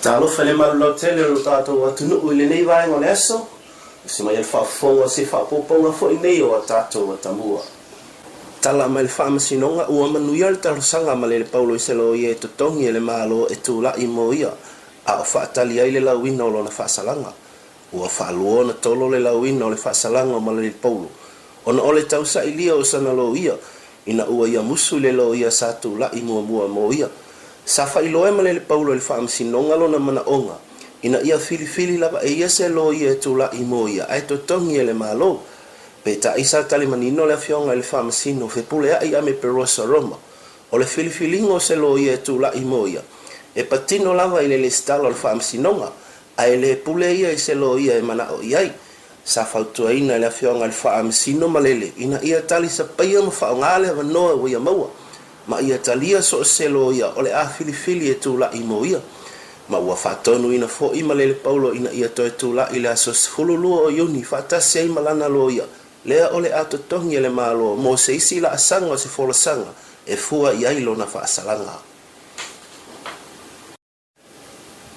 Talofa i le malu lautele o lo tatou atunuu i lenei vaega o le aso, usi mai e le faafofoga o se faaopoopoga foi nei o a tatou atamua. Tala mai le Faamasinoga ua manuia le talosaga a Malele Paulo i se loia e totogi e le Malo e tulai mo ia a o faatali ai le lauina o lona faasalaga. Ua faalua ona tolo le lauina o le faasalaga o Malele Paulo ona o le tausailia o sana loia ina ua ia musu i le loia sa tulai muamua mo ia. Sa faailoa e Malele Paulo i le Faamasinoga lona manaoga ina ia filifili lava e ia se loia e tulai mo ia ae totogi e le Malo. Peitai sa tali manino le Afioga i le Faamasino Fepuleai Ame Perosa Roma, o le filifiliga o se loia e tulai mo ia, e patino lava i le lesitala o le Faamasinoga, ae le pule ia i se loia e manao i ai. Sa fautuaina e le Afioga i le Faamasino Malele ina ia talisapaia ma faaaoga le avanoa ua ia maua, ma ia talia so o se loia o le a filifili e tulai mo ia. Ma ua faatonuina foi Malele Paulo ina ia toe tulai i le aso 12 o Iuni faatasi ai ma lana loia, lea o le a totogi e le Malo mo se isi laasaga o se folasaga e fua i ai lona faasalaga.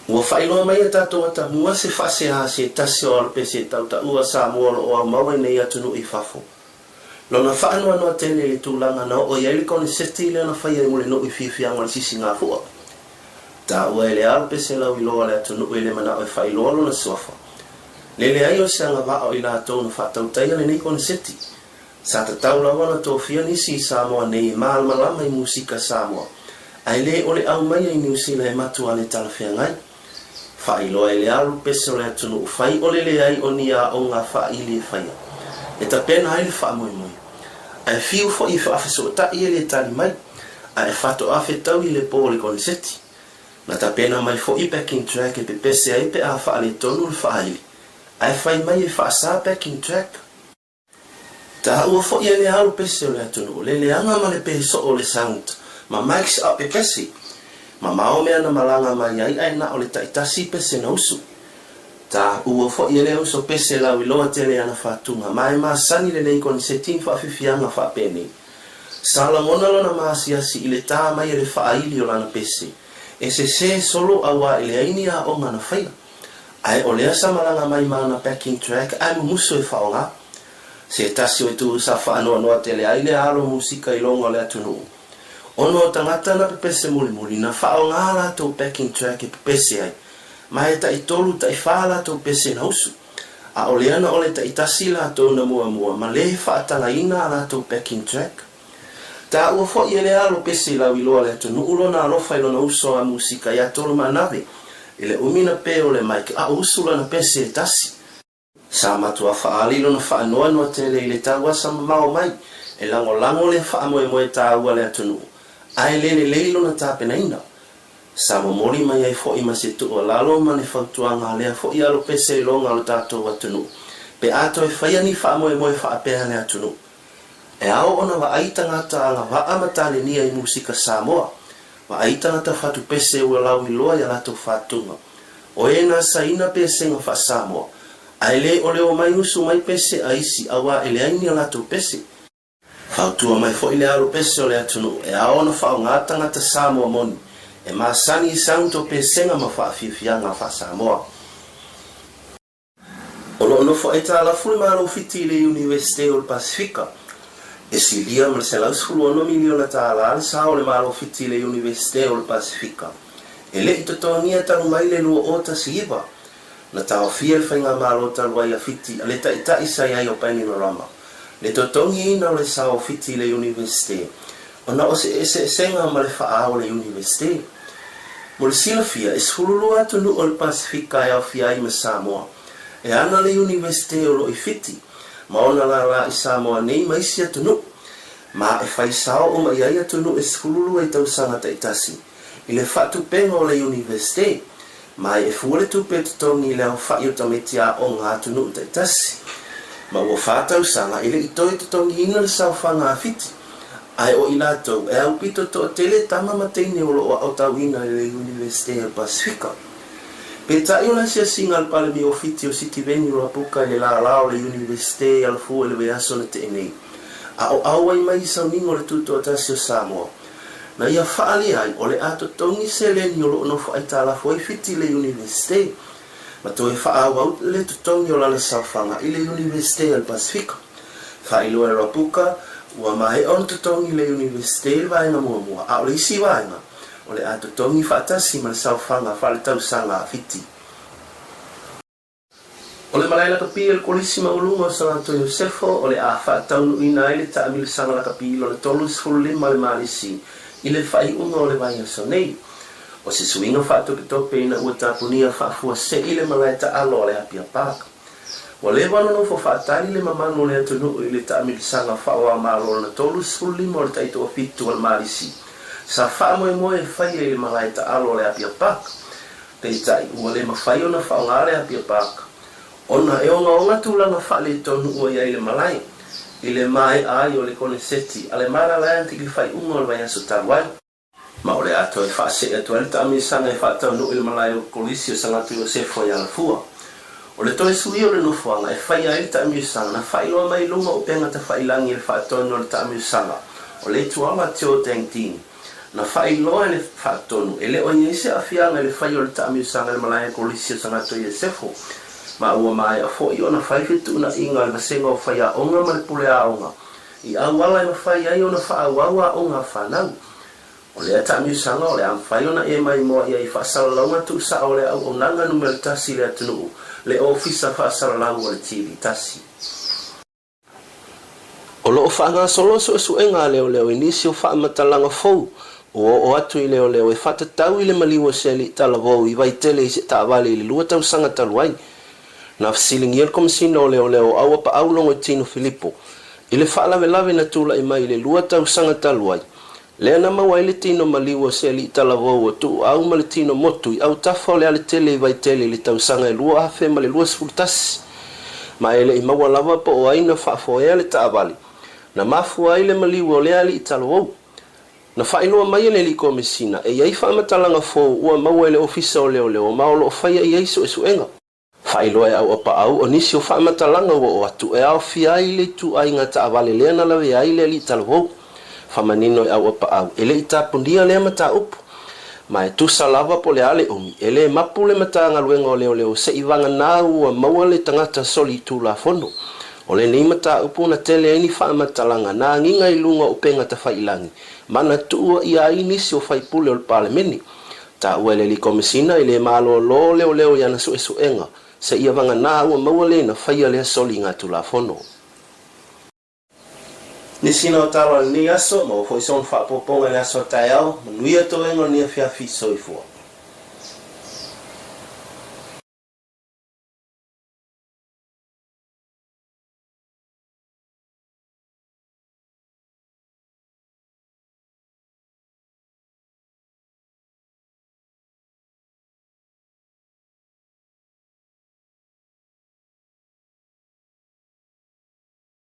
Ua faailoa mai e tatou atamua se faasea a se tasi o alopese tautaua Samoa o lo o aumaua i nei atunuu i fafo. Lona faanoanoa tele i le tulaga na oo i ai le koneseti lea na faia i Mulinuu i fiafiaga o le Sisigafua. Taua e le alopese lauiloa a le atunuu e le manao e faailoa lona suafa. Le leai o se agavaa o i latou na faatautaia lenei koneseti. Sa tatau lava ona tofia nisi i Samoa nei e malamalama i musika Samoa, ae le o le aumaia i Niu Sila e matua le talafeagai. Faailoa e le alu pese o le atunuu fai o le leai o ni aoga faaili e faia, e tapena ai le faamoemoe. Ae fiu foi e faafesootai e le tali mai, ae faatoa fetaui i le po o le koneseti. Na tapena mai foi backing track e pepese ai pe a faaletonu le faaili, ae fai mai e faasa backing track. Taua foi e le alu pese o le atunuu le leaga ma le pe soo o le sound ma mics a pepese. Mamao mea na malaga mai ai ae na o le taitasi pese na usu. Taua foi e le uso pese lauiloa tele ana fatuga ma e masani lenei koneseti ni faafifiaga faapenei. Sa lagona lona maasiasi i le ta mai e le faaili o lana pese e sese solo auā e leai ni aoga na faia. Ae o lea sa malaga mai ma ana backing track ae mumusu e faaaoga. Se tasi o itu sa faanoanoa tele ai le alo musika i loga o le atunuu. Ona o tagata na pepese mulimuli na faaaoga a latou backing track e pepese ai, ma e taitolu taifā latou pese na usu. A o lea na ole taitasi latou na muamua ma le faatagaina a latou backing track. Taua foi e le alo pese i lauiloa le atunuu lona alofa i lona uso a musika iā Tolomaanave i le umi na pe o le mic a o usu lana pese e tasi. Sa matua faaali lona faanoanoa tele i le tauasa mamao mai e lagolago lea faamoemoe taua le atunuu ae le lelei lona tapenaina. Sa momoli mai ai foi ma se tuualalo ma le fautuaga a lea foi alo pese i loga o le tatou atunuu pe a toe faia ni faamoemoe faapea le atunuu. E ao ona vaai tagata agavaa ma talenia i musika Samoa, vaai tagata fatupese ua lauiloa i a latou fatuga. O e na saina pesega faa-Samoa, ae le o le omai usu mai pese a isi auā e leai ni a latou pese. Fautua mai foi le alo pese o le atunuu e ao ona faaaoga tagata Samoa moni e masani i sound o pesega ma faafiafiaga faa-Samoa. O lo o nofo aitalafu le Malo Fiti i le Iunivesite o le Pasefika. E silia ma le $116 miliona tālā le sao o le Malo Fiti i le Iunivesite o le Pasefika. E le i totogia talu mai le 2019, na taofia le faigamalo talu ai a Fiti a le taitai sa i ai o Bainimarama, le totogiina o le sao o Fiti i le Iunivesite ona o se eseesega ma le faaao o le Iunivesite. Mo le silafia, e 12 atunuu o le Pasefika e aofia ai ma Samoa. E ana le Iunivesite o lo o i Fiti, ma ona lālā i Samoa nei ma isi atunuu. Ma e fai sao uma i ai atunuu e 12 i tausaga taitasi i le faatupega o le Iunivesite, ma e fua le tupe e totogi i le aofai o tamaiti aoga a atunuu taitasi. Ma ua fa tausaga e le i toe totogiina le saofaga a Fiti, ae o i latou e aupito toatele tama ma teine o lo o aotauina i le Iunivesite o le Pasefika. Peitai o le asiasiga a le Palemia o Fiti o Sitiveni Rabuka i le lālā o le Iunivesite i Alafua i le vaiaso na teʻe nei, a o auai mai i sauniga o le Tutoatasi o Samoa. Na ia faalia ai, o le a totogi seleni o lo o nofo aitalafu ai Fiti i le Iunivesite, ma toe faaauau le totogi o lana saofaga i le Iunivesite a le Pasefika. Faailoa e Rabuka, ua maea ona totogi le Iunivesite i le vaega muamua, a o le isi vaega, o le a totogi faatasi ma le saofaga faaletausaga a Fiti. O le malae lakapi a le Kolisi Maualuga o Sagato Iosefo o le a faataunuuina ai le taamilosaga lakapi lona 35 a le Malisi i le faaiuga o le vaiaso nei. O se suiga faatopetope ina ua tapunia faafuasei le malae taalo a le Apia Park. Ua leva ona nofo faatali le mamalu o le atunuu i le taamilosaga faaoa-malo lona 35 o le taitoafitu a le Malisi sa faamoemoe e faia i le malae taalo a le Apia Park. Peitai, ua le mafai ona faaaoga le Apia Park ona e ogaoga tulaga faaletonu ua i ai le malae i le maea ai o le koneseti a le Maraland i le faaiuga o le vaiaso talu ai. Ma o le a toe faasee atu ai le taamilosaga e faataunuu i le malae o Kolisi o Sagato Iosefo i Alafua. O le toe suia o le nofoaga e faia ai le taamilosaga na faailoa mai i luga o upega tafailagi i le faatonu o le taamilosaga o le Ituala Tio Dang Ding. Na faailoa e le faatonu, e le o i ai se aafiaga i le faia o le taamilosaga i le malae Kolisi o Sagato Iosefo, ma ua maea foi ona fai fetuunaiga a le Vasega o Faiaoga ma le Pule Aoga i auala e mafai ai ona faaauau aoga a fanau. O lea taamilosaga o le a mafai ona e maimoa i ai i faasalalauga tuusao o le auaunaga numera tasi i le atunuu, le Ofisa Faasalalau o le TV tasi. O lo o faagasolo suesuega a leoleo i nisi o faamatalaga fou ua oo atu i leoleo e faatatau i le maliu o se alii talavou i Vaitele i se taavale i le lua tausaga talu ai. Na fesiligia le Komesina o Leoleo o Auapaau Logoitino Filipo i le faalavelave na tulai mai i le lua tausaga talu ai, lea na maua ai le tino maliu o se alii talavou o Tuuau ma le tino motu i autafa o le aletele i Vaitele i le tausaga e 2021. Ma e le i maua lava po o ai na faafoea le taavale na mafua ai le maliu o lea alii talavou. Na faailoa mai e le Alii Komesina e i ai faamatalaga fou ua maua e le Ofisa o Leoleo ma o lo o faia i ai suesuega. Faailoa e Auapaau o nisi o faamatalaga ua oo atu e aofia ai le ituaiga taavale lea na lavea ai le Alii Talavou. Faamanino e Auapaau e le i tapunia lea mataupu. Ma e tusa lava po o le a le umi, e le mapu le Matagaluega o Leoleo se i vagana ua maua le tagata solitulafono. O lenei mataupu na tele ai ni faamatalaga na agiga i luga o upega tafailagi ma na tuua ʻia ai nisi o faipule o le Palemene. Taua e le Alii Komesina e le malōlō leoleo i ana suesuega seia vagana ua maua le na faia lea soligatulafono. Nisi na o talo a lenei aso, maua foi sona faaopoopoga i le aso a taeao, manuia toega o lenei afiafi, soifua.